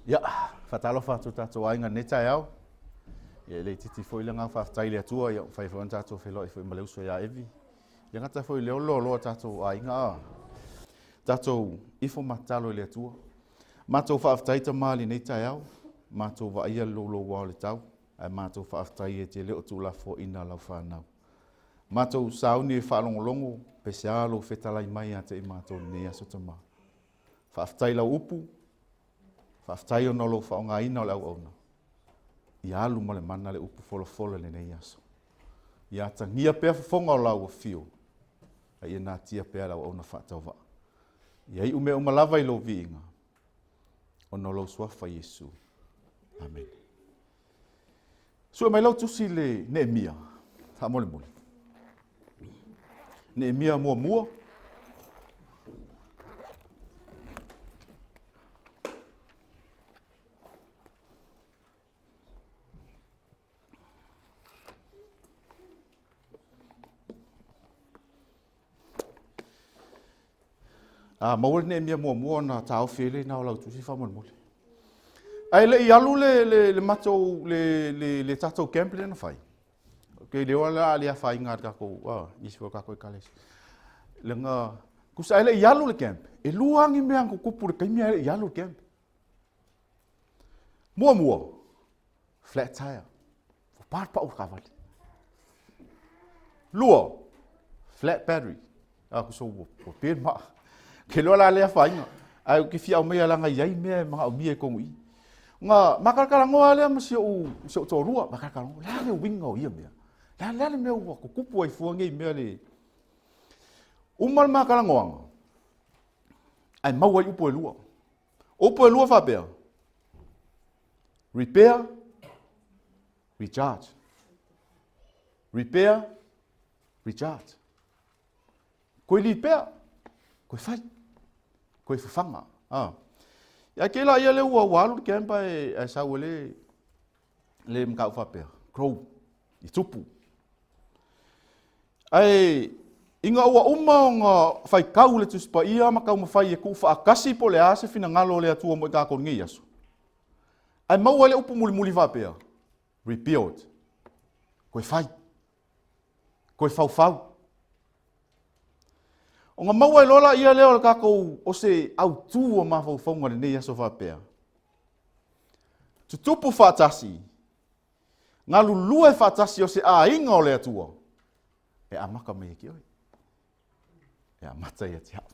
Ia, faatalofa atu tatou aiga i lenei taeao. Ia, e le itiiti foi le agaga faafetai i le Atua, ia, ua mafai foi ona tatou feiloai foi ma le uso ia Evi. E le gata foi i lea o le loaloa o tatou aiga, a tatou ifo ma tatalo i le Atua. Matou faafetai Tama i lenei taeao, matou vaaia le louloua o le tau, ae matou faafetai e te le o tuulafoaiina lau fanau. Matou sauni e faalogologo pe sea lou fetalai mai ia te i matou i lenei aso Tama. Faafetai i lau upu, faafetai ona o lou faaaogaina o le auauna, ia alu ma le mana le upu folafola i lenei aso. Ia atagia pea fofoga o lau afio, a ia natia pea le auauna faatauvaa. Ia iu mea uma lava i lou viiga, ona o lou suafa Iesu. Amene. Sue mai lau tusi i le Neemia, faamolemole. Neemia muamua. A maua le Neemia muamua ona taofi ai lea o lau tusi faamolemole. Ae le i alu le, le, le matou, le, le, le tatou camp lea na fai, okay, le oa la le afaina a le tatou, ah, nisi foi o tatou ekalesia. Leaga, tusa ae le i alu le camp, e lua ni mea na tutupu i le taimi ae le i alu le camp. Muamua, flat tire. Ua pa le pau o le taavale. Lua, flat battery. A kuso ua, ua pe le maa. Ke loa la lea afaina. Ae ou te fia aumaia leaga e i ai mea e manaomia i totonu i i. Ona matalakalagoa lea ma si ou, si ou toalua, matalakalagoa, o le a le uiga o ia mea? Le a, le a le mea ua tutupu ai fua nei mea le... Uma le ma talanoaga, ae maua ai upu e lua. O upu e lua faapea, repair, recharge. Repair, recharge. Koe lipea, koe fai, koe fafaga. Ah. Ia ke la ia le ua ua alu le camp ae ae sau e le le mataupu faapea, grow, i tupu. Ae ina ua uma ona faitau le Tusi Paia ma taumafai e tuufaatasi po o le a se finagalo o le Atua mo i tatou i lenei aso, ae maua ai le upu mulimuli faapea, rebuild, toe fai, toe faufau. Ona maua ai loa laia lea o le tatou, o se autu o mafaufauga i lenei aso faapea, tutupu faatasi, galulue faatasi o se aiga o le Atua, e amata mai ia te oe, e amata ia te au.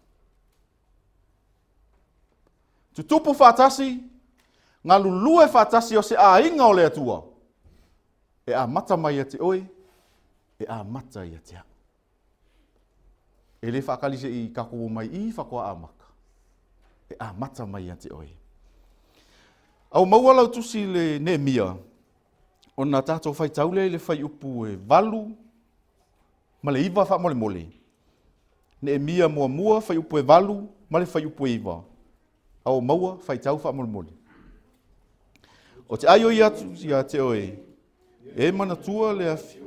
Tutupu faatasi, galulue faatasi o se aiga o le Atua, e amata mai ia te oe, e amata ia te au. E le faatali se i tatou omai i i faatoa amata. E amata mai ia te oe. A ua maua lau tusi i le Neemia, ona tatou faitau lea i le fuaiupu e 8 ma le 9 faamolemole. Neemia muamua, fuaiupu e 8 ma le fuaiupu e 9. A ua maua, faitau faamolemole. O te aioi atu ia te oe, e manatua le afi.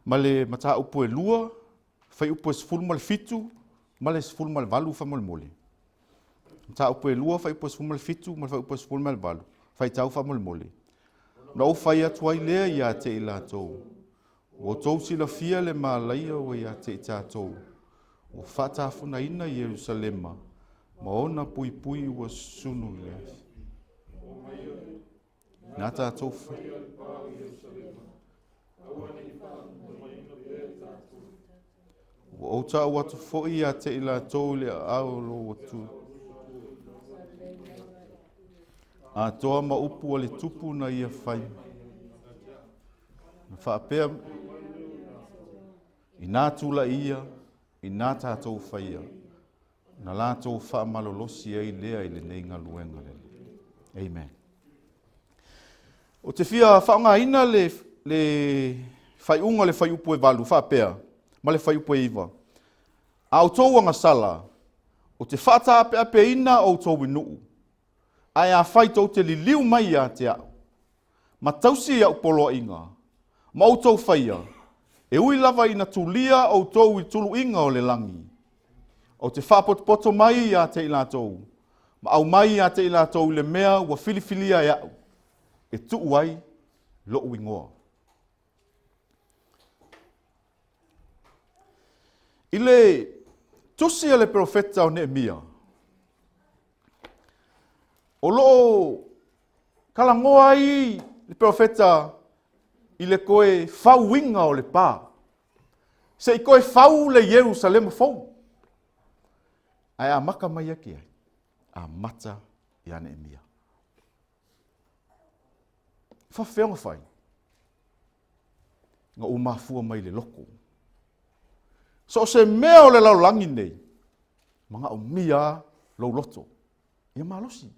Ma le mataupu e lua, fuaiupu e 17 ma le 18 faamolemole. Mataupu e lua, fuaiupu e 17 ma le fuaiupu e 18, faitau faamolemole. Ona ou fai atu ai lea ia te i latou, Ua outou silafia le malaia ua ia te i tatou, ua faatafunaina Ierusalema ma ona puipui ua sunu i le afi. Na tatou Ua ou tau atu foi ia te i latou i le aao o lou Atua. Atoa ma upu a le tupu na ia fai. Na faapea, inā tulai ia, inā tatou faia, na latou faamalolosi ai lea i lenei galuega lelei. Amen. Ou te fia faaaogaina le, le faaiuga o le fuaiupu e 8 faapea, ma le fuaiupu e 9, A outou agasala, ou te faataapeapeina outou i nuu, ae afai tou te liliu mai ia te au, ma tausi i au poloaiga, ma outou faia, e ui lava ina tulia outou i tuluiga o le lagi, ou te faapotopoto mai ia te i latou, ma aumai ia te i latou i le mea ua filifilia e au, e tuu ai lou igoa. I le tusi a le perofeta o Neemia, o lo o talanoa ai le perofeta i le toe fauina o le pa, se i toe fau le Ierusalema fou. Ae amata mai ia te ai? Amata ia Neemia. Faafefea ona fai? Na ua mafua mai le loto. So o se mea o le lalolagi nei, manaomia lou loto. Ia malosi.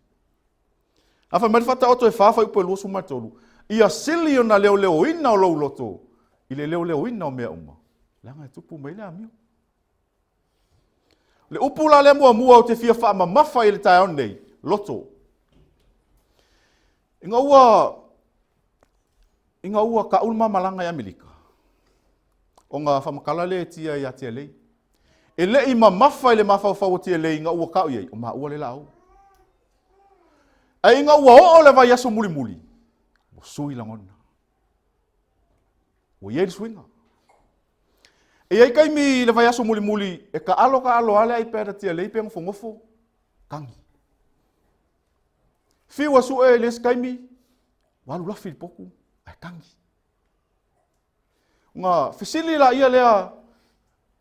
A fai mai le Faataoto e 4 fuaiupu e 23, ia sili ona leoleoina o lou loto i le leoleoina o mea uma, leaga e tupu mai le amio. O le upu la lea muamua ou te fia faamamafa i le taeao nei, loto. Ina ua ina ua tau le mamalaga i Amerika, ona faamatala lea e tia ia Tialei. E le i mamafa i le mafaufau o Tialei ina ua tau i ai, o maua le laau. Ae ina ua oo le vaiaso mulimuli, ua sui lagona. Ua i ai le suiga. E i ai taimi i le vaiaso mulimuli e taalo taalo lava le iPad a Tialei pe nofonofo, tagi. Fiu e sue i le isi taimi, ua alu lafi i le potu, ae tagi. Ona fesili laia lea,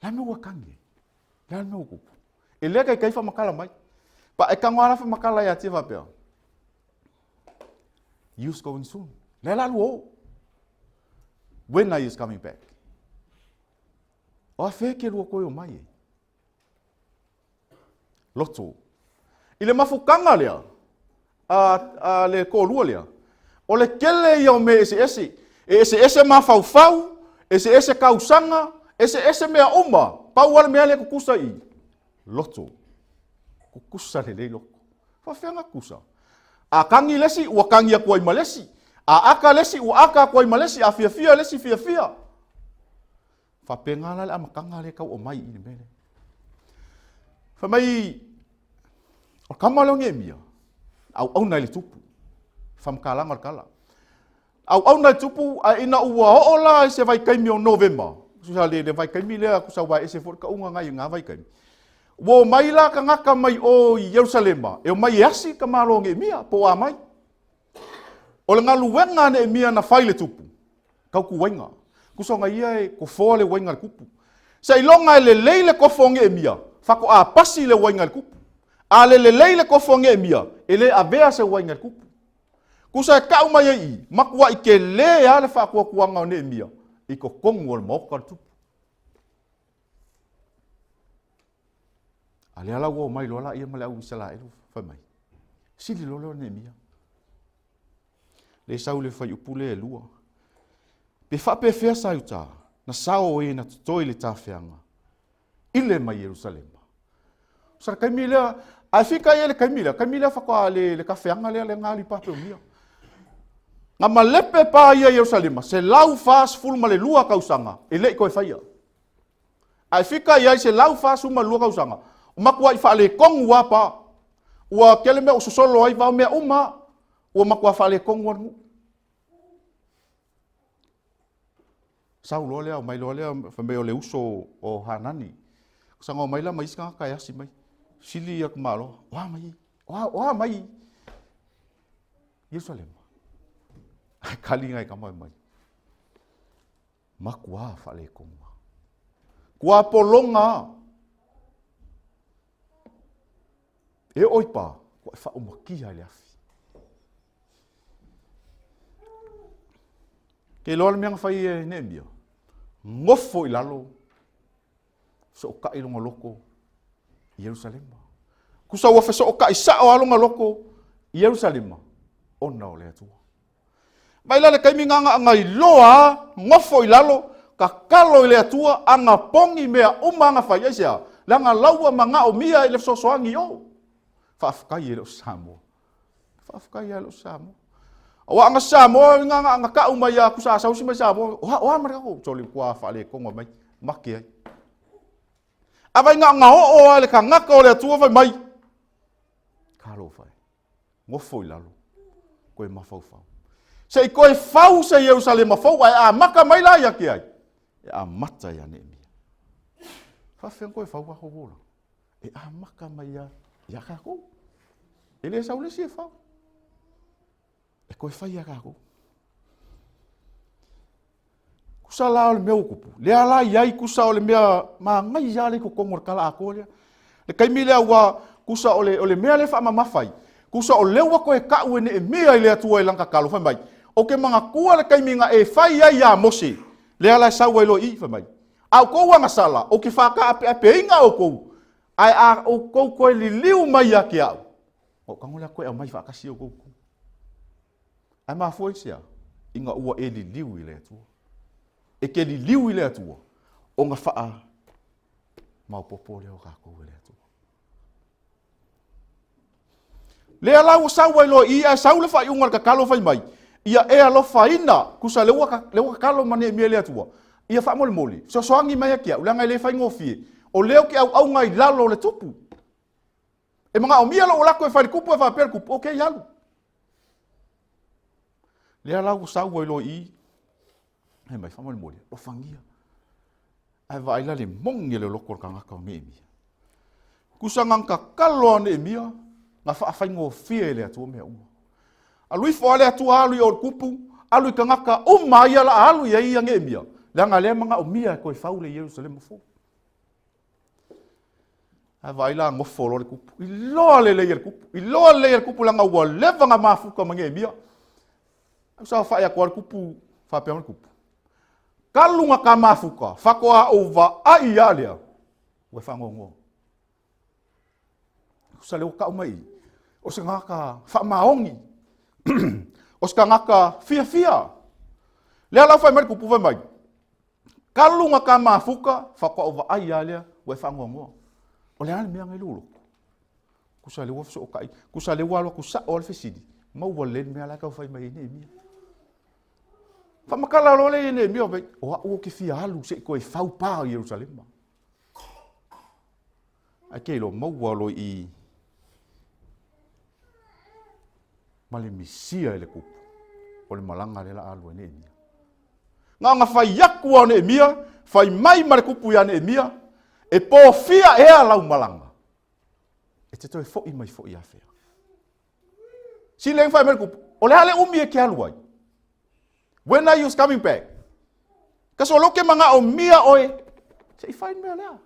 le a le mea ua tagi ai? Le a le mea ua tupu? E le taitai faamatala mai. Pa e tago lava la faamatala ia tia faapea, You's going soon. Lea la lua o. When are you coming back? O a fea ke lua toe o mai ai? Loto. I le mafutaga lea, a, a le toalua lea, o le tele ia o mea eseese. E eseese mafaufau, eseese tausaga, eseese mea uma. Pau lava le mea lea e tutusa i i, loto. Tutusa lelei loto. Faafefea ona tutusa? A tagi le isi, ua tagi atu ai ma le isi. A aka le isi, ua aka atu ai ma le isi. A fiafia le isi, fiafia. Faapena la le amataga lea e tau aumai i le mea lea. Fai mai, o le tama lea o Neemia, auauna i le tupu, faamatalaga o le tala. Auauna i le tupu, ae ina ua oo la i se vaitaimi o Novema, tusa le, le vaitaimi lea, tusa ua ese foi le tauga nai na vaitaimi, ua omai la tagata mai o i Ierusalema, e omai e asi ka malo o Neemia, po o a mai. O le galuega a Neemia na fai i le tupu, tautuaina. Tusa ona ia e tofoa le uaiga a le tupu. Seiloga e lelei le tofo o Neemia, faatoa pasi le uaiga a le tupu. A le lelei le tofo a Neemia, e le avea se uaiga i le tupu. Tusa e tau mai ai i, matuai tele lava le faatuatuaga o Neemia i totonu o le maota o le tupu. A lea la ua omai loa laia ma le au Isaraelu fai mai, sili loa lea o Neemia. Le sau le fuaiupu lea e 2. Pe faapefea sa Iuta, na sao e na totoe i le tafeaga, i le mai Ierusalema. Sa le taimi lea, ae fika ia le taimi lea, taimi lea faatoa le, le tafeaga lea le na alu i Papelonia. Na malepe pa ia Ierusalema, 142 tausaga, e le i toe faia. Ae fika i ai 142 tausaga, ua matuai faaletonu lava pa. Ua tele mea ua sosolo ai vao mea uma, ua matua faaletonu lava le nuu. Sau loa lea, omai loa lea, fai mai o le uso o Hanani. Saga omai la ma isi tagata e asi mai. Sili ia malo, o a mai, o a, o a mai Ierusalema. Ae kali ngai kama mai. Matua faaletonu. Tua pologa. E oo i pa, ua e faaumakia i le afi. Ke iloa le mea na fai e Neemia, nofo i lalo, fesootai lona loto i Ierusalema. Tusa ua fesootai sao lava lona loto i Ierusalema, ona o le Atua. Mai la le taimi na aga iloa a, nofo i lalo, tatalo i le Atua, aga pogi mea uma aga fai. Aisea? Leaga la ua manaomia i le fesoasoani i o. Faafetai e le o se Samoa. Faafetai lava e le o se Samoa. Aua aga Samoa na aga tau mai ia kusa a sausi mai Samoa, o a, o a ma le tatou, sole ua faaletonu mai, mate ai. A vai na aga oo lava i le tagata o le Atua fai mai, talofa e. Nofo i lalo, toe mafaufau. Se i toe fau se Ierusalema fou, ae amata mai la ia te ai? E amata ia Neemia. Faafefea ona toe fau tatou olaga? E amata mai ia, ia tatou. E le sau le isi e fau. E toe fai ia tatou. Kusa la o le mea ua tupu. Lea la i ai kusa o le mea manaia lava le i totonu o le tala atoa lea. Le taimi lea ua kusa o le, o le mea lea e faamamafa ai, kusa o lea ua toe tau e Neemia i le Atua i lana tatalo, fai mai, Ou te manatua le taimi na e fai ai ia Mose, lea la e sau ai loa i i, fai mai, A outou agasala, ou te faataapeapeina outou, ae a outou toe liliu mai ia te au, ona ou tago lea toe aumai faatasi outou. Ae mafua i se a? Ina ua e liliu i le Atua. E te liliu i le Atua, ona faa maopopo lea o tatou e le Atua. Lea la ua sau ai loa i i, ae sau le faaiuga o le tatalo fai mai, ia e alofaina, tusa lea ua, lea ua tatalo ma Neemia i le Atua, ia faamolemole, fesoasoani mai ia te au, leaga e le faigofie, o lea ou te auauna i lalo o le tupu. E manaomia lou lako e fai le kupu e faapea le kupu, ok, alu. Lea la ua sau ai loa i i, fai mai, faamolemole, alofagia. Ae vaai la le moni o le loto o le tagata o Neemia. Tusa na tatalo a Neemia, na faafaigofie e le Atua mea uma. Alu ifo a le Atua alu i o le kupu, alu i tagata uma ia la alu i ai ia Neemia, leaga lea manaomia e toe fau le Ierusalema fou. Ae vaai la nofo loa le kupu. Iloa lelei e le kupu. Iloa lelei e le kupu leaga ua leva na mafuta ma Neemia. Au saofai atu lava le kupu, faapea mai le kupu. Talu na ta mafuta, faatoa ou vaai lava lea, ua e faanoanoa. Tusa lea ua tau mai i, o se tagata faamaoni, o se tagata fiafia. Lea la ua fai mai le kupu, fai mai, Talu na ta mafuta, faatoa ou vaai lava lea, ua e faanoanoa. O le a le mea na i lou loto? Tusa lea ua fesootai, tusa lea ua alu atu sao lava le fesili, maua lelei le mea la e tau fai mai ai Neemia. Faamatala loa lea i Neemia, fai mai, o au ou te fia alu se i toe fau pa o Ierusalema. Ae ke iloa maua loa i ma le misia e le kupu o le malaga lea la alu ai Neemia. Na ona fai atu lava o Neemia, fai mai ma le kupu ia Neemia, e pofia ea lau malaga, e te toe foi mai foi afea. Sili ai fai mai le kupu, o le a le umi e ke alu ai? When are you coming back? Kasi o lea ou te manaomia oe, se i fai le mea lea.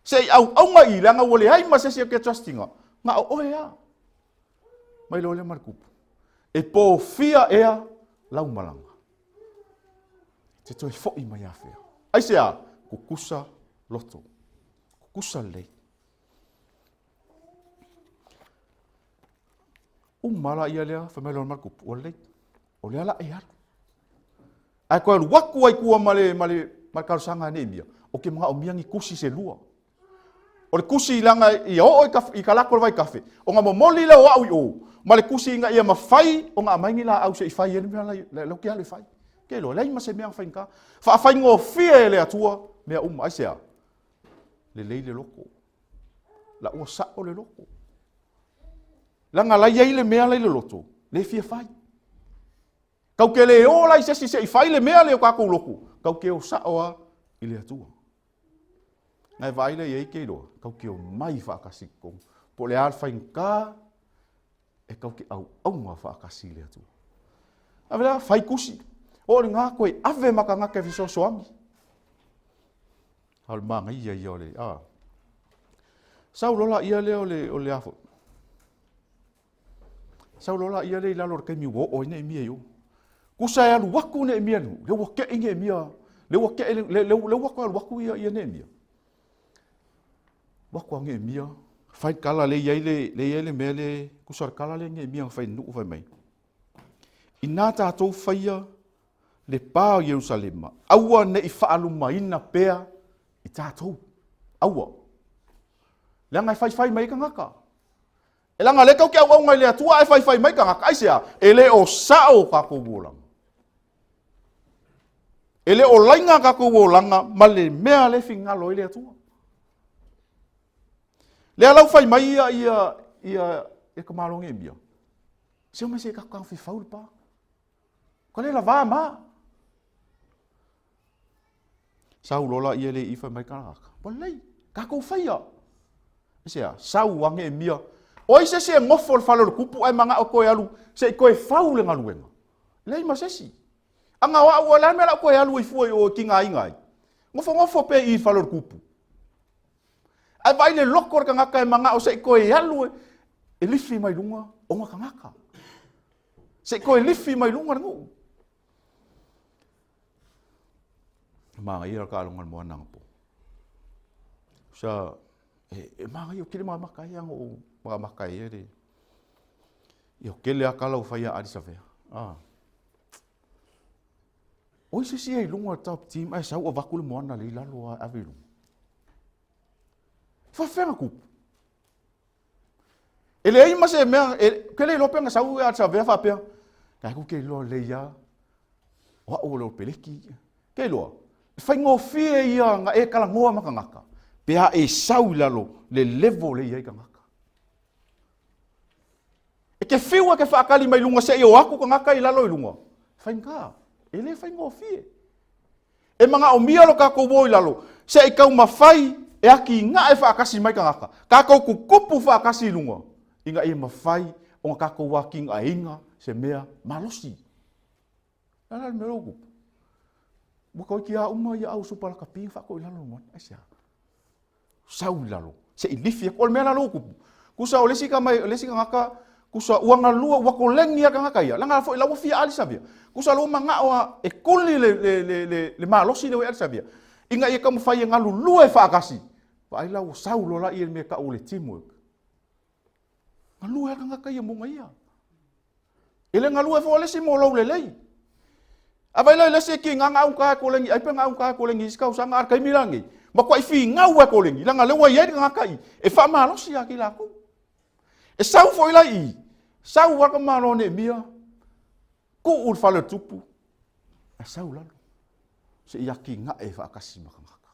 Se i auauna i, leaga ua leai ma se isi e ke trust ina, na o oe lava. Mai loa lea ma le kupu. E pofia ea lau malaga. Te toe foi mai afea. Aisea? Kukusa loto. Kukusa lelei. Uma la ia lea, fai mai loa ma le kupu, ua lelei. O lea la e alu. Ae toe alu atu ai tua ma le, ma le, ma le talosaga a Neemia, ou te manaomia ni tusi se lua. O le tusi leaga ia oo i ka, i ka lako o le vaitafe, ona momoli lea o au i o, ma le tusi ina ia mafai ona aumai ni laau se i fai ai le mea la, la ou te alu e fai. Ke iloa, leai ma se mea na faigata. Faafaigofie e le Atua mea uma. Aisea? Lelei le loto. La ua sao le loto. Leaga la i ai le mea la i le loto, le fia fai. Tau te le o la i se isi se i fai le mea lea o tatou loto, tau te o sao lava i le Atua. Na e vaai lea i ai ke iloa, tau te omai faatasi i totonu. Po o le a le faigata, e tau te auauna faatasi i le Atua. Ave lea, fai tusi. O le ngā koe ave ma tagata e fesoasoani. A o le manaia ia o le, a. Sau loa la ia lea o le, o le a foi. Sau loa la ia lea i lalo o le taimi ua oo ai Neemia i o. Kusa e alu atu Neemia nu, lea ua kei Neemia, lea ua kei, lea, lea, lea ua alu atu ia, ia Neemia. Ua atu a Neemia, fai kala le i ai le, le i ai le mea le, kusa le kala le Neemia na fai nuu fai mai. Inā tatou faia le pa o Ierusalema, aua ne i faalumaina pea i tatou. Aua. Leaga e faifai mai ai tagata. E leaga o lea tatou te auauna i le Atua ae faifai mai tagata. Aisea? E le o sao o tatou olaga. E le o laina tatou olaga ma le mea lea e finagalo ai le Atua. Lea la ua fai mai ia ia ia ia tamaloa Neemia. Se o mai se tatou tagofi fau le pa. Ka le lavā ma. Sau loa laia le i fai mai tagata. Ua lelei, tatou faia. Aisea? Sau a Neemia. O ai se isi e nofo i le fale o le tupu ae manao toe alu se i toe fau le galuega? Leai ma se isi. Ana o au, o le a le mea o le a ou toe alu ai fua i o e tigaina ai? Nofonofo pea i i le fale o le tupu. Ae vaai le loto o le tagata e manao se i toe alu e lifi mai luga ona tagata. Se i toe lifi mai luga le nuu. Manaia le taaloga i le moana anapo. Sa, e, e manaia, ou te le makamaka ai ana ou makamaka ai e le... Ia, tele lava tala ua fai ia Ali Savea. Ah. Oi se isi e i luga o le top team ae sau avatu le moana lea i lalo a ave i luga. Faafefea ona tupu? E leai ma se mea, e, ke le iloa pe na sau ia Savea faapea, kai ku ke iloa lei a, o au o le peleki. Ke iloa, e faigofie ia na e talanoa ma tagata, pe a e sau i lalo le level lea i ai tagata. E te fiu e te faatali mai luga seia o atu tagata i lalo i luga, faigata, e le faigofie. E manaomia lo tatou o i lalo, se i taumafai e atinae faatasi mai tagata, tatou tutupu faatasi i luga, ina ia mafai ona tatou atinaeina se mea malosi. O le a la le mea lea ua tupu? Ua toeitiiti lava uma ia au supa lakapi na faatoa i lalo o le moana. Aisea? Sau i lalo, se i lifi atu. O le mea la lea ua tupu, tusa o le isi tama, o le isi tagata, tusa ua galua, ua koleni lava le tagata ia, leaga foi la ua fia ali savia. Tusa la ua manao lava e kuli le, le, le, le, le malosi lea ua i ali savia, ina ia taumafai e galulue faatasi. Vaai la ua sau loa la ia le mea e tau o le teamwork. Galue lava le tagata ia mo ia. E le galue foi le isi mo lou lelei. A vai la i le isi e kiga na auga e koleni ai pe na auga e koleni i isi tausaga, a o le taimi la lenei, matuai finau e koleni, leaga o lea ua i ai le tagata i e faamalosi ia te i latou. E sau foi la i i, sau lava le tamaloa Neemia, tuu i le fale o le tupu, ae sau i lalo, se i atinae faatasi ma tagata.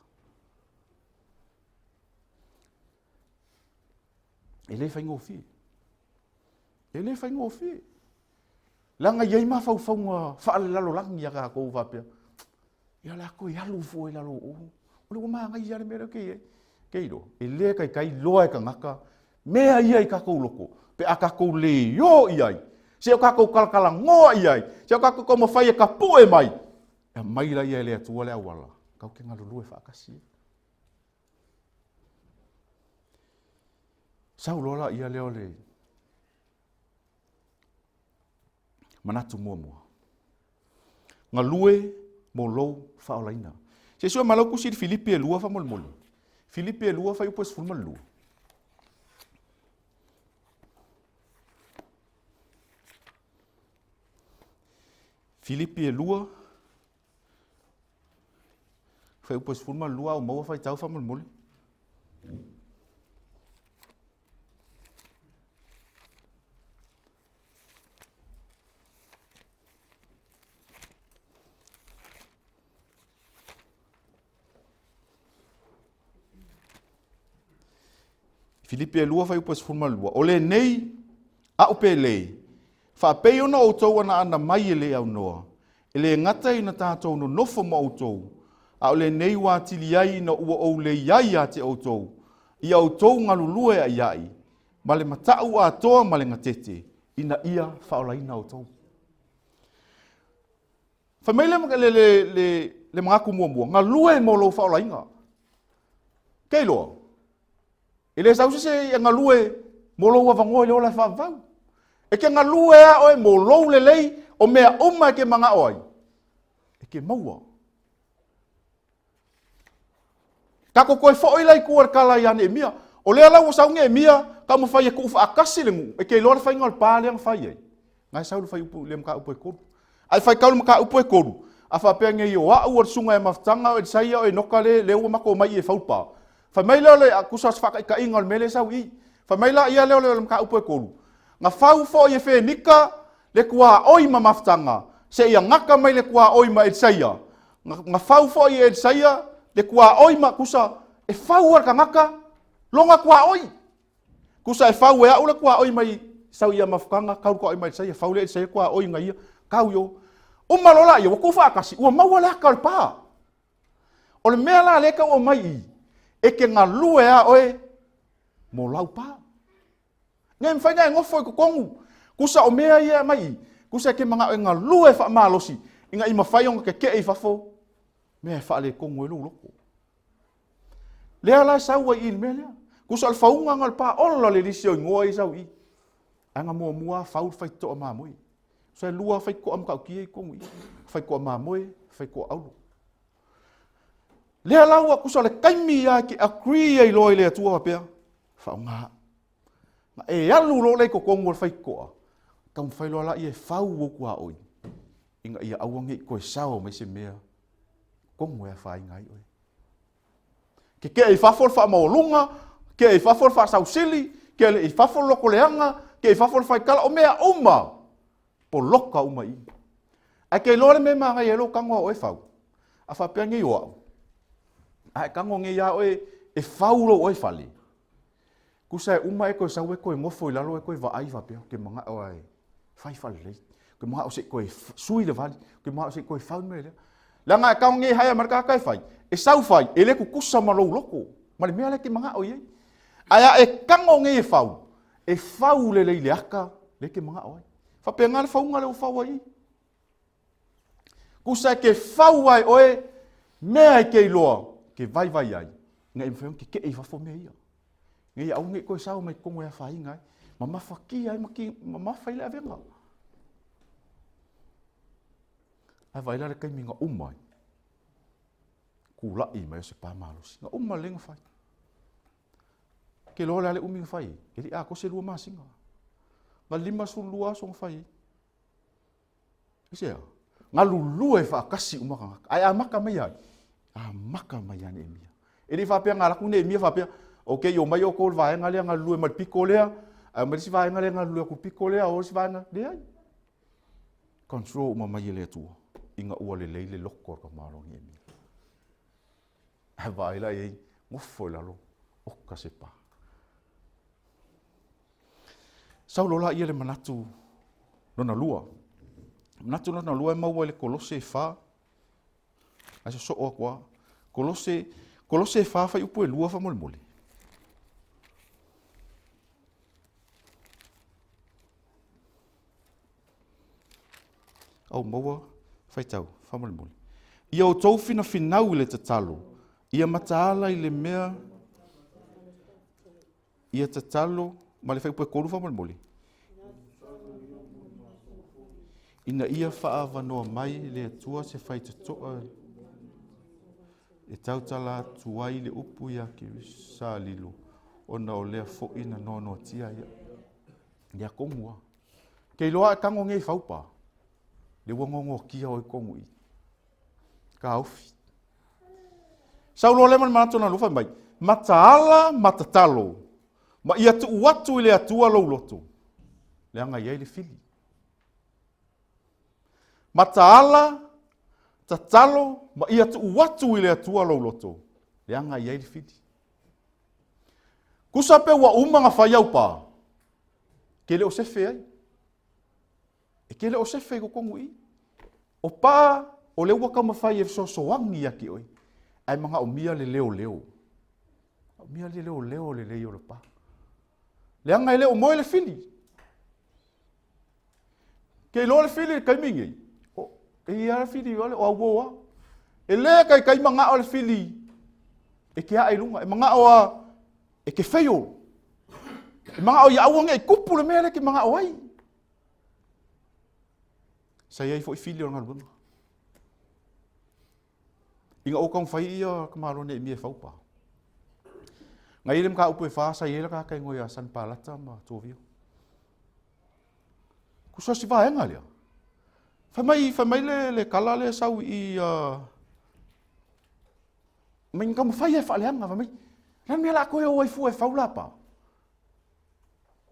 E le faigofie. E le faigofie. Leaga e i ai mafaufauga faalelalolagi a tatou faapea, ia o le a toe alu fua i lalo o o. O le ua manaia lava le mea lea ou te i ai. Ke iloa, e le taitai loa e tagata mea ia i tatou loto, pe a tatou le o i ai, se o tatou talatalanoa i ai, se o tatou taumafai e tapue mai, e aumai laia e le Atua le auala, tatou te galulue faatasi ai. Sau loa laia lea o le manatu muamua. Galue mo lou faaolaina. Se i sue mai lau tusi i le Filipi e lua faamolemole. Filipi e lua fuaiupu e 12. Filipi e lua fuaiupu e 12 a o maua faitau faamolemole. Filipi e 2 fuaiupu e 12. O lenei a'u pelei, faapei ona outou anaana mai e le aunoa, e le gata ina tatou nonofo ma outou, a o lenei ua atili ai ina ua ou le i ai ia te outou, ia outou galulue a'ia'i, ma le mata'u atoa ma le gatete, ina ia faaolaina outou. Fai mai le, le, le, le, le manatu muamua, galue mo lou faaolaina. Ke iloa, e le sau se isi e galue mo lou avanoa i le ola e faavavau. E te galue a oe mo lou lelei o mea uma e te manao ai, e te maua. Tatou toe foi la i tua i le tala ia Neemia. O lea la ua sau Neemia, taumafai e tuufaatasi le nuu, e te iloa le faiga o le pa lea na fai ai. Na e sau le fuaiupu le mataupu e tolu. Ae faitau le mataupu e tolu, a faapea nei o au o le susuga ia Mafutaga o Elisaia o Enoka le lea ua matou omai i e fau le pa. Fai mai lea o le tusa o se faataitaiga o le mea lea e sau i i. Fai mai laia lea o le mataupu e tolu, na fau foi e Fenika le tuaoi ma Mafutaga seia gata mai le tuaoi ma Elisaia. Na fau foi e Elisaia le tuaoi ma tusa e fau e le tagata lona tuaoi. Tusa e fau e au le tuaoi mai sau ia Mafutaga tau le tuaoi mai Elisaia, fau le Elisaia tuaoi na ia tau i o. Uma loa laia ua tuufaatasi ua maua le ata o le pa. O le mea la lea e tau aumai i i, e te galue lava oe mo lau pa. Ne i mafai ona e nofo i totonu. Tusa o mea ia e aumai i i, tusa e te manao e galue faamalosi ina ia mafai ona tetee i fafo mea e faaletonu ai lou loto. Lea la e sau ai i i le mea lea. Tusa o le fauga lena o le pa, ola le lisi o igoa ia e sau i i. Ae na muamua lava fau le faitotoa mamoe. Tusa e lua lava faitotoa matautia i totonu i i. Faitotoa mamoe, faitotoa auro. Lea la ua tusa o le taimi lava e te agree ai loa i le Atua faapea, faaaoga au. Na e alu loa lea i totonu o le faitotoa, taumafai loa laia e fau ou tuaoi, ina ia aua ne i toe sao mai se mea totonu e afaina ai oe. Tetee i fafo le faamaualuga, tetee i fafo le faasausili, tetee i fafo le lotoleaga, tetee i fafo le faitala, o mea uma, poloka uma i i. Ae te iloa le mea e manaia ai lou tago a oe fau, a faapea nei o au, a e tago nei lava oe e fau lou oe fale, tusa e uma e toe sau e toe nofo i lalo e toe vaai faapea, ou te manao lava e fai faalelei, ou te manao se i toe sui le vali, ou te manao se i toe fau le mea lea. Leaga e tago nei e haea mai le tagata e fai, e sau fai, e le tutusa ma lou loto, ma le mea lea e te manao i ai. Ae a e tago nei e fau, e fau lelei i le ata lea e te manao ai. Faapena le fauga lea ua fau ai i i. Tusa e te fau ai oe mea e te iloa, te vaivai ai, ina ia mafai ona tetee i fafo mea ia. Ina ia aua ne i toe sao mai totonu e afaina ai, ma mafatia ai ma mamafa ai le avega. Ae vaai la le taimi na uma ai, tulai mai o se pa malosi. Na uma lelei ona fai. Ke iloa o le a le umi na fai ai? E le i atoa se 2 masina. Na 52 aso na fai ai. Aisea? Galulue faatasi uma tagata. Ae amata mai ia ai? Amata mai ia Neemia. E le i faapea na alu atu Neemia faapea, ok, omai outou i le vaega lea galulue mai le pito lea, ae omai le isi vaega lea galulue atu i le pito lea, o le isi vaega, leai. Control uma mai e le Atua ina ua lelei le loto o le tamaloa Neemia. Ae vaai la i ai, nofo i lalo, oka se pa. Sau loa laia le manatu lona lua. Manatu lona lua e maua i le Kolose e 4. Ae sosoo atu lava. Kolose, Kolose e 4 fuaiupu e 2 faamolemole. Au maua faitau faamolemole. Ia outou finafinau i le tatalo, ia mataala i le mea ia tatalo ma le fuaiupu e 3 faamolemole. Ina ia faaavanoa mai le Atua se faitotoa e tautala atu ai le upu ia Keriso sa lilo, ona o lea foi na noanoatia ai au. Ia tonu lava. Ke iloa a e tago nei i faupa, le ua noanoatia oe i totonu i i. Taofi. Sau loa lea ma le manatu na lua fai mai, mataala ma tatalo, ma ia tuu atu i le Atua lou loto, leaga e i ai le fili. Mataala, tatalo, ma ia tuu atu i le Atua lou loto, leaga e i ai le fili. Tusa pe ua uma ona fai au pa, ke le o sefe ai. E ke le o sefe i totonu i i. O pa, o lea ua taumafai e fesoasoani ia te oe, ae manaomia le leoleo. Manaomia le leoleo lelei o le pa. Leaga e le o moe le fili. Ke iloa le fili i le taimi nei, o, e i ai le fili o auo lava. E le taitai manao le fili e te ae i luga, e manao lava e te fail. E manao ia aua ne i tupu le mea lea e te manao ai. Sa i ai foi fili o le galuega. Ina ua taumafai ia tamaloa Neemia e fau pa. Na i ai le mataupu e fa sa i ai le tagata igoa ia Sanepalata ma Tovio. Kusa si vaega lea. Fai mai, fai mai le, le kala lea sau i, uh, mai nga mawhai e whaaleanga, fai mai, la mea la koe o ai fua e fau la pa.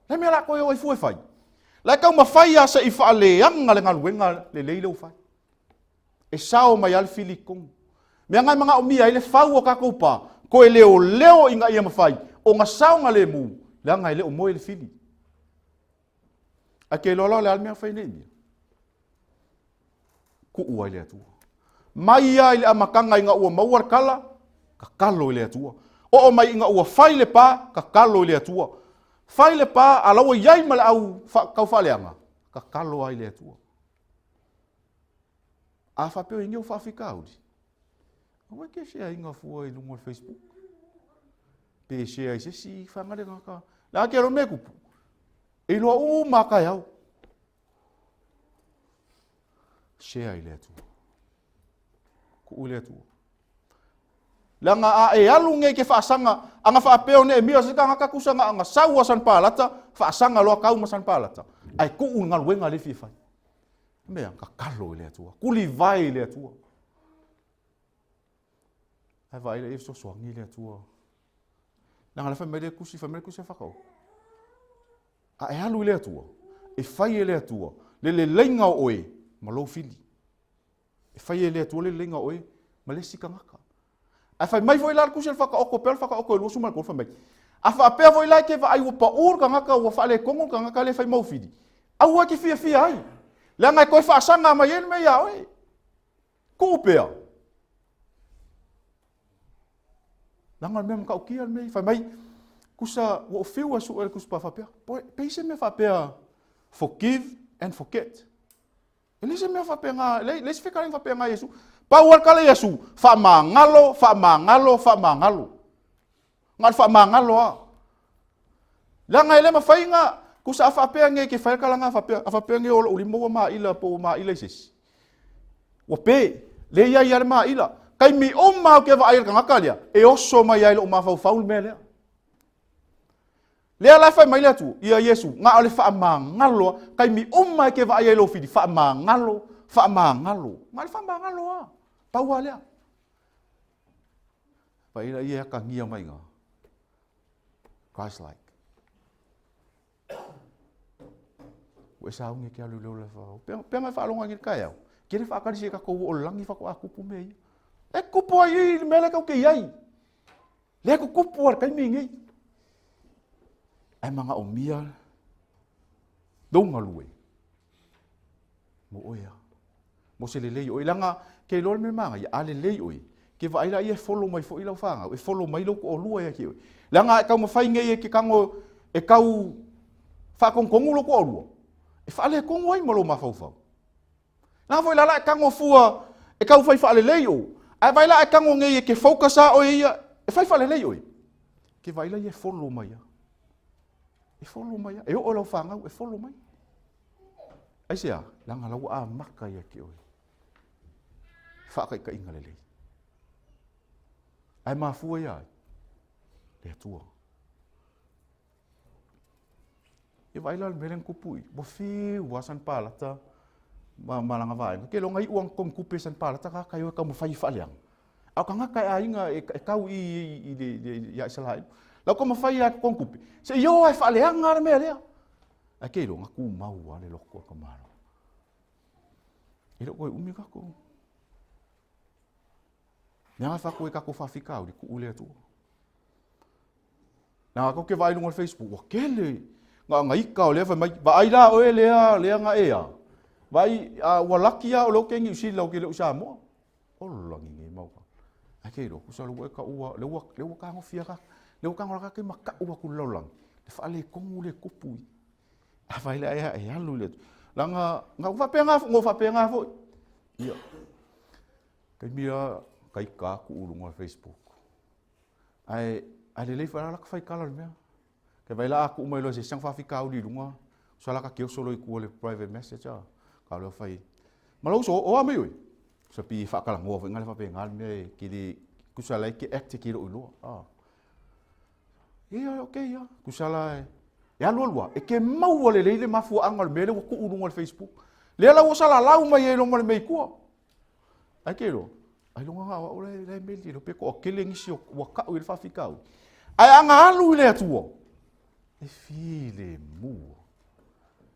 La mea la koe o ai fua e fai. La kau mawhai a se i whaaleanga le ngaluenga le leile u fai. E sao mai a le filikong. Mea ngai manga o mia i le fau o kakou pa, koe leo leo inga ia mawhai, o nga sao nga le mu, le anga i le o moe le fili. Ae ke iloa la o le a le mea fai nei mea. Kuu ai le Atua. Mai ia i le amataga ina ua maua le kala, tatalo i le Atua. Oo mai ina ua fai le pa, tatalo i le Atua. Fai le pa, a la ua i ai ma le au tau faaleaga, tatalo ai i le Atua. A faapea o i ai ni ou faafitauli, aua e te share ina fua i luga o le Facebook. Pe share i se isi fana le tagata. Le a ke iloa le mea e tupu. E iloa uma a taeao. Share i le Atua. Kuu i le Atua. Leaga a e alu nei ke faasaga, aga faapea o Neemia o se tagata kusa na aga sau a Sanepalata, faasaga loa tau ma Sanepalata, ae tuu le galuega lea e fia fai. Mea, tatalo i le Atua, tulivae i le Atua. Ae vaai laia e fesoasoani i le Atua. Leaga la fai mai le tusi, fai mai le tusi a Fakaogo. A e alu i le Atua, e fai e le Atua le leleiga o oe ma lou fili. E fai e le Atua le leleiga o oe ma le isi tagata. Ae fai mai foi la le tusi a le Fakaogo, pea le Fakaogo e 23, fai mai, a faapea foi la e te vaai ua pau le tagata, ua faaletonu le tagata lea e fai mau fili, aua e te fiafia ai, leaga e toe faasaga mai ai le mea ia oe. Tuu pea. Leaga o le mea matautia le mea ia. Fai mai, kusa ua ou fiu e sue le tusipa faapea, pe i se mea faapea forgive and forget. E leai se mea faapena, e leai se fetalaiga faapena a Iesu. Pau lava le tala a Iesu, faamagalo, faamagalo, faamagalo. Na o le faamagalo lava. Leaga e le mafai na, tusa a faapea nei e te fai le tala na faapea, a faapea nei o lou lima ua maila po ua maila i se isi. Ua pe, lea i ai lava le maila. Taimi uma lava ou te vaai i le tagata lea, e oso mai ai lou mafaufau le mea lea. Lea la e fai mai le Atua, ia Iesu, na o le faamagalo lava. Taimi uma e te vaai ai i lou fili, faamagalo, faamagalo. Na o le faamagalo lava. Pau lava lea. Vaai laia e atagia mai iina. Christ-like. Ua e sauni e te alu i le ola e whakau. Pea, pea ngai whaalonga ngi le taeao. Ke le whaakarisi e kakou o langi whakoa kupu mea ia. E kupu ai i le mea le kau ke iai. Lea tutupu a le taimi lenei. Ae manaomia lou galue mo oe a. Mo se lelei o oe. Leaga ke iloa le mea manaia, a lelei oe, ke vaai laia e follow mai foi lau fanau, e follow mai lou toalua ia te oe. Leaga a e taumafai nei e te tago e tau faatonutonu lou toalua, e faaletonu ai ma lou mafaufau. Leaga foi la la e tago fua e tau fai faalelei o, ae vaai la e tago nei e te focus a oe ia e fai faalelei oe. Ke vaai la ia e follow mai a. E follow mai a. E oo lau fanau e follow mai. Aisea? Leaga la ua amata ia te oe. Faataitaiga lelei. Ae mafua ia ai? Le Atua. Ia vaai la le mea lea na tupu i, ua fiu lava Sanepalata ma, ma lana vaega. Ke iloa na iu lava na togi tupe e Sanepalata tagata e o e taumafai e faaleaga. A o tagata e aiga e, e tau i, i, i, i, ia Isaraelu. Lau taumafai lava e totogi tupe, se i o lava e faaleaga le mea lea. Ae ke iloa na tumau lava le loto o le tamaloa. E le o toe umi tatou. Mea e fai atu ai tatou faafitauli, tuu i le Atua. Leaga tou te vaai i luga o le Facebook, ua tele na na ita o lea fai mai, vaai la oe lea, lea na e a. Vaai, a, ua laki lava o lea ou te i Niu Sila ou te le o i Samoa. Ola ni nei mau ka. Ai ke iloa, kusa le ua e taua, le ua, le ua tagofia ka, le ua tago la ka ke makaʻu atu i le lalolagi, le faaletonu le tupu i. A fai le ai e alu i le atu. Leaga, na ou faapena, na ou faapena foi. Ia, taimi a taita atu i luga o le Facebook. Ae, ae lelei foi la laka fai tala o le mea. Ke vai la a tuu mai loa se isi faafitauli i luga, sa laka te oso loa i tua le private message a. Ka leo fai, ma lou uso, o a mai oe? Sa pi faatalanoa foi ngale faapena le mea e ke le, kusa la e ke act e ke loo iloa. A. Ia, ok ia. Kusa la e. E alu alu lava, e te maua lelei le mafuaaga o le mea lea ua tuu i luga o le Facebook. Lea la ua salalau mai ai loa ma le mea i tua. Ae te iloa, ailoga na o au la e meli, iloa pe toatele nisi ua tau i le faafitauli. Ae a na alu i le Atua, e filemu.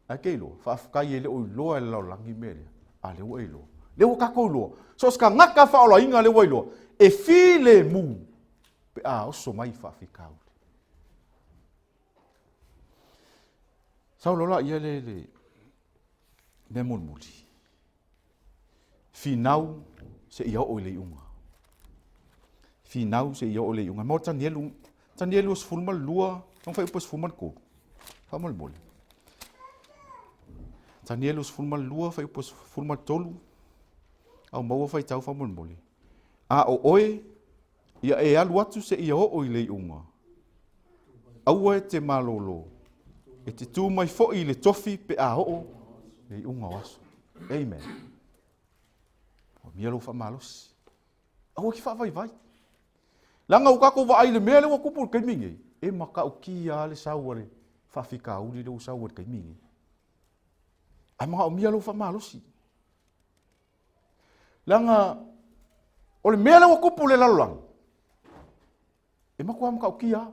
Ae te iloa, faafetai e le o iloa e le lalolagi mea lea, a lea ua e iloa. Lea ua tatou iloa. So o se tagata faaolaina lea ua iloa, e filemu pe a oso mai faafitauli. Sau loa laia le mea mulimuli. Finau seia oo i le iuga. Finau seia oo i le iuga. Mo Tanielu, Tanielu 12, ona fuaiupu 13. Faamolemole. Tanielu 12, fuaiupu 13, au maua faitau faamolemole. A o oe, ia e alu atu seia oo i le iuga. Aua e te malolo, e te tu mai foi i le tofi pe a oo le iuga o aso. Amen. Ua mia lou faamalosi. Aua e te faavaivai. Leaga ua tatou vaai i le mea lea ua tupu i le taimi nei, e matautia lava le sau a le faafitauli lea ua sau ai i le taimi nei. Ae manaomia lou faamalosi. Leaga o le mea lea ua tupu i le lalolagi, e matua matautia lava.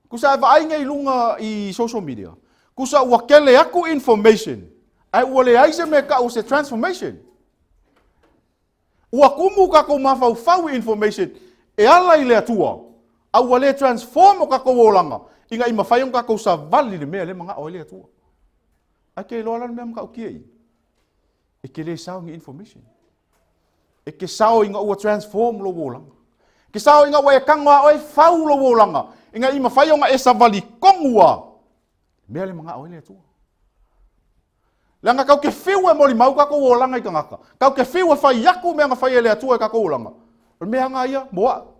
Tusa e vaai nei i luga i social media, tusa ua tele atu information, ae ua leai se mea e tau o se transformation. Ua tumu tatou mafaufau i information e ala i le Atua, a ua le transform o tatou olaga ina ia mafai ona tatou savali i le mea lea e manao ai le Atua. Ae te iloa la le mea matautia i i? E te le sao i ni information. E te sao ina ua transform lou olaga. E te sao ina ua e tago a oe fau lou olaga, ina ia mafai ona e savali tonu a mea le manao ai le Atua. Leaga kau te fiu e molimau tatou olaga i tagata. Kau te fiu e fai atu mea na fai e le Atua i tatou olaga. O le mea aga ia, mo au.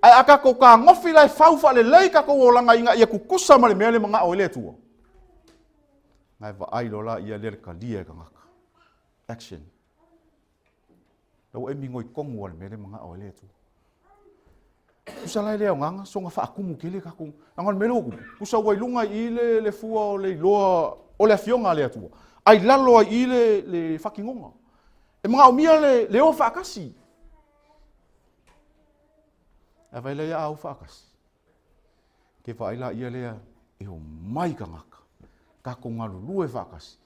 Ae a tatou tagofi la e fau faalelei tatou olaga ina ia tutusa ma le mea le manao ai le Atua. Na e vaai loa la ia lea le talia e tagata. Action. La ua e migoi tonu a le mea le manao ai le Atua. Tusa la e le aogaga, soga faatumu tele tatou. Leaga o le mea lea ua tupu, tusa ua i luga i i le, le fua o le iloa o le afioga a le Atua, a i lalo ai i i le, le faatinoga. E manaomia le, le o faatasi. Ae vaai la ia a o faatasi. Ke vaai la ia lea e o mai tagata, tatou galulue faatasi.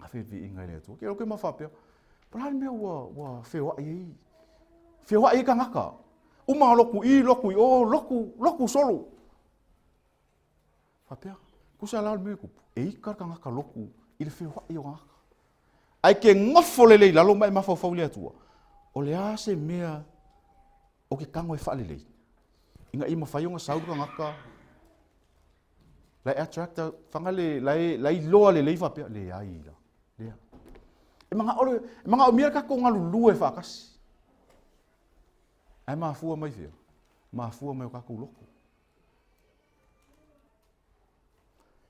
A feviiga i le Atua. Ke o ke ma faapea, po la le mea ua, ua feoai ai, feoai ai tagata. Uma lotu i, lotu i o, lotu, lotu solo. Faapea, kusa la o le mea e tupu, e ika le tagata lotu i le feoai o tagata. Ae ke nofo lelei i lalo ma e mafaufau i le Atua, o le a se mea o ke tago e faalelei, ina ia mafai ona sau le tagata la e attract fanga le la e la iloa lelei faapea leai la lea e manao le e manaomia le tatou galulue faatasi ae mafua mai fea mafua mai o tatou loto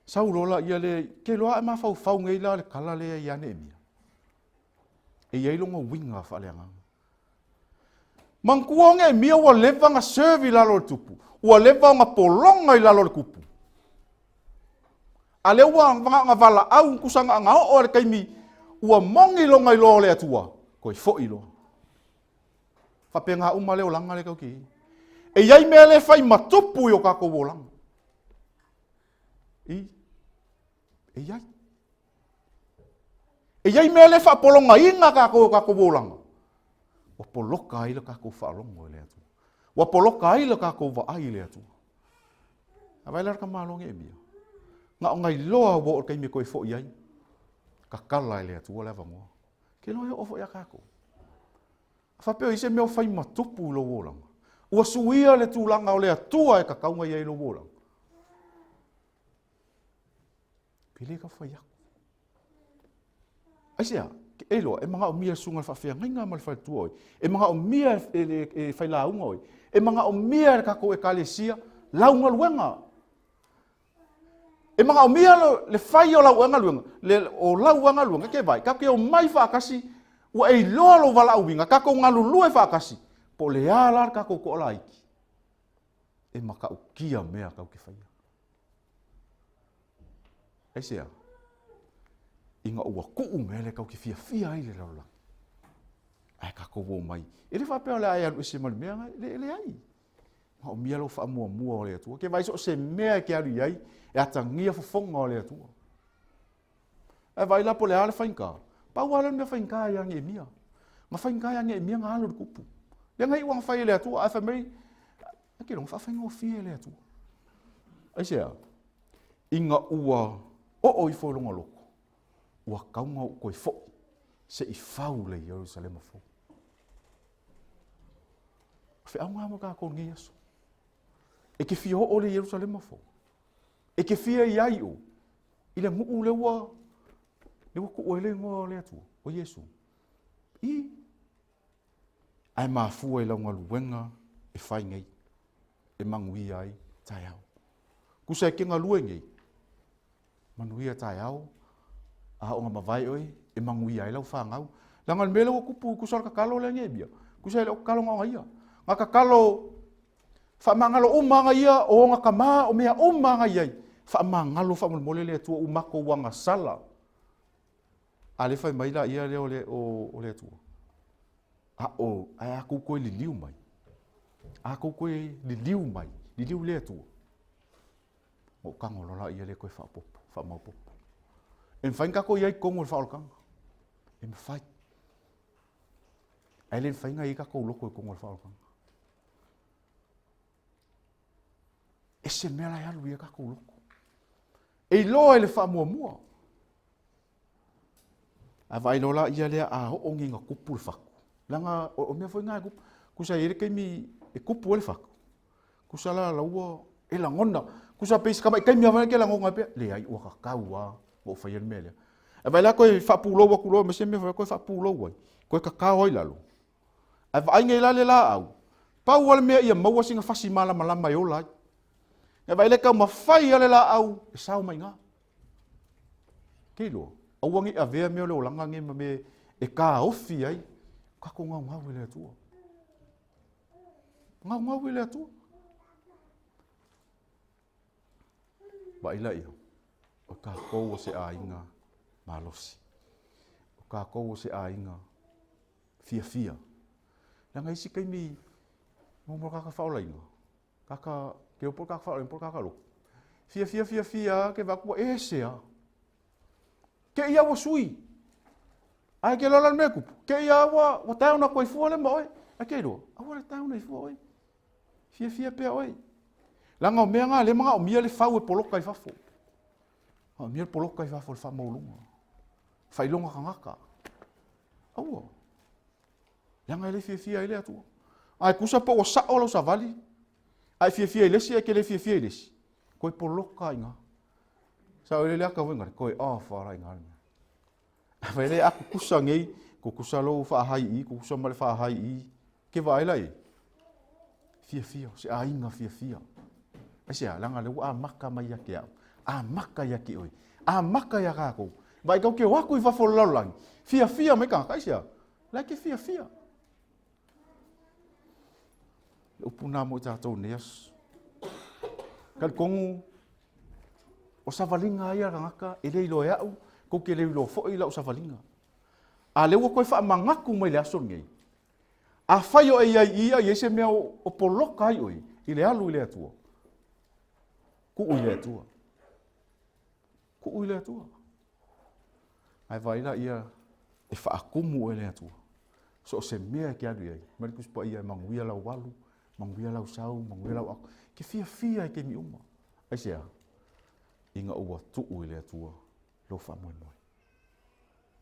sau loa laia lea ke loa e mafaufau nei la le tala lea ia Neemia e i ai lona uiga faaleagaga Manatua o Neemia ua leva ona serve i lalo o le tupu, ua leva ona pologa i lalo o le tupu. A lea ua ona valaau tusa na ona oo lava i le taimi ua moni lona iloa o le Atua, toe foi loa. Faapena uma le olaga lea tatou te i ai. E i ai mea le fai ma tupu i o tatou olaga. I, e i ai. E i ai mea le faapologaina tatou e o tatou olaga, ua poloka ai le tatou faalogo i le Atua. Ua poloka ai le tatou vaai i le Atua. A vaai la le tamaloa Neemia, na o na iloa ua oo i le taimi e toe foi ai, tatala e le Atua le avanoa. Ke iloa e oo foi ia tatou. A faapea o i ai se mea o fai ma tupu i lou olaga, ua suia le tulaga o le Atua e tatau ona i ai i lou olaga, E le tau fai atu. Aisea? E iloa, e manaomia e le susuga i le faafeagaiga ma le faletua oe. E manaomia e le e failauga oe. E manaomia e le tatou ekalesia lau galuega. E manaomia le fai o lau galuega, le, o lau galuega, ke vai, tatou te omai faatasi, ua e iloa lou valaauina, tatou galulue faatasi, po o le a la le tatou toalaiti. E matautia mea kau te faia. Aisea? Ina ua tuu mea lea kau te fiafia ai le lalolagi. Ae tatou o mai. E le faapea o le a e alu ese ma le mea na, e leai. Manaomia lou faamuamua o le Atua. Ke vaai so o se mea e te alu i ai, e atagia fofoga o le Atua. Ae vaai la po o le a le faigata. Pau lava lea o le mea faigata ia Neemia. Na faigata ia Neemia na alu i le tupu. Lea na iu lava na fai e le Atua, ae fai mai, ai ke iloa na faafaigofie e le Atua. Aisea? Ina ua oo ifo i lona loto, ua tatau ona ou toe foi se i fau le Ierusalema fou. O feauga lava mo tatou i lenei aso. E te fia oo i le Ierusalema fou. E te fia i ai o i le nuu lea ua lea ua tuu ai le igoa o le Atua, o Iesu. I ae mafua i lau galuega e fai nei, e manuia ai taeao. Tusa e te galue nei, manuia taeao, a ona mavae oe, e manuia ai lau fanau. Leaga o le mea lea ua tupu, tusa o le tatalo lea Neemia, tusa e le o tatalo na ona ia. Na tatalo faamagalo uma aga ia, o ona tama, o mea uma aga i ai. Faamagalo faamolemole le Atua u matou agasala. A le fai mai la ia lea o le, o, o le Atua. A o, ae a tou toe liliu mai. A tou toe liliu mai, liliu le Atua. Ona ou tago loa lea lea toe faaopoopo, faamaopoopo. E mafai ona tatou i ai i totonu o le faaolataga. E mafai. Ae le mafai ona i ai tatou loto i totonu o le faaolataga. Ese mea la e alu i ai tatou loto. E iloa i le faamuamua. A vaai loa la ia lea a oo nei ina tupu le fatu, leaga o mea foi na e tupu. Tusa e i ai le taimi e tupu ai le fatu, tusa la la ua e lagona, tusa pei si tamai taimi lava e te lagona ai pea, leai ua tatau lava ona ou faia le mea lea. Ae vaai la toe faapulou atu loa ma se mea foi toe faapulou ai, toe tatao ai i lalo. Ae vaai nei la le laau, pau lava le mea ia maua sina fasi malamalama e ola ai. Ae vaai la e taumafai lava le laau e sao mai i ina. Ke iloa, aua ne i avea mea o le olaga nei ma mea e taofi ai tatou gaugau i le Atua. Gaugau i le Atua. Vaai laia, o tatou o se aiga malosi. O tatou o se aiga fiafia. Leaga isi taimi, mo mo tagata faaolaina, tagata, ke iloa po o le tagata faaolaina po o le tagata lotu, fiafia fiafia lava ke vaai atu ua ese lava. Te i lava ua sui. Ae ke iloa la le mea e tupu, te i lava ua, ua tae ona toe fua lea ma oe. Ae ke iloa, aua le tae ona i fua oe. Fiafia pea oe. Leaga o mea na lea e manaomia le fau e poloka i fafo. Manaomia le poloka i fafo i le faamaualuga. Faailoga tagata. Aua. Leaga e le fiafia ai le Atua. Ae tusa po ua sao lau savali, ae fiafia i le isi ae te le fiafia i le isi, koe poloka i ina. Sao i le ata foi ngale, koe off ala i ina le mea. Ae le a kukusa nei, kukusa lou faahai i, kukusa ma le faahai i, ke vaai la i, fiafia, o se aiga fiafia. Aisea, leaga lea ua amata mai ia te au, amata ia te oe, amata ia tatou. Vaai kau ke o atu i fafo o le lalolagi, fiafia mai tagata, aisea, la e te fiafia. Le upu nā mo i tatou nei aso. Talitonu, o savaliga ia a tagata, e le iloa e au, kou te le iloa foi lau savaliga. A lea ua toe faamanatu mai le aso lenei, Afai o e i ai i ia, i ai se mea o poloka ai oe i le alu i le Atua, tuu i le Atua. Tuu i le Atua. Ae vaai la ia e faatumu oe le Atua. So o se mea e te alu i ai, mai le Tusi Paia e manuia lau alu, manuia lau sau, manuia lau ako. Ke fiafia i taimi uma. Aisea? Ina ua tuu i le Atua lou faamoemoe.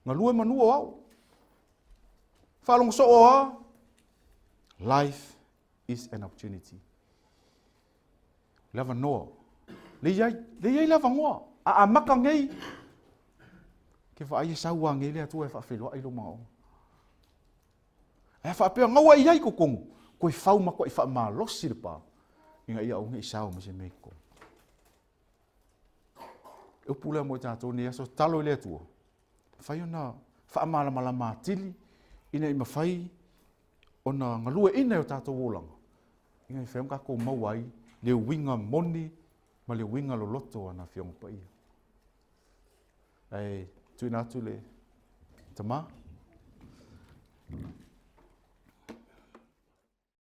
Galue manu o au. Faalogo soo a. Life is an opportunity. Le avanoa. Le iai, le iai le avanoa. A amata nei, ke vaai e sau a nei le Atua e faafeiloai lou manaoga. Ae a faapea, gaua i ai i totonu, koe fau ma koe faamalosi le pa, ina ia aua ne i sao mai se mea i totonu. Le upu lea mo i tatou nei aso, tatalo i le Atua, mafai ona faamalamalama atili ina ia mafai ona galueaiina e o tatou olaga, ina ia mafai ona tatou maua ai le uiga moni ma le uiga loloto o ana Afioga Paia. Ae tuuina atu le tama.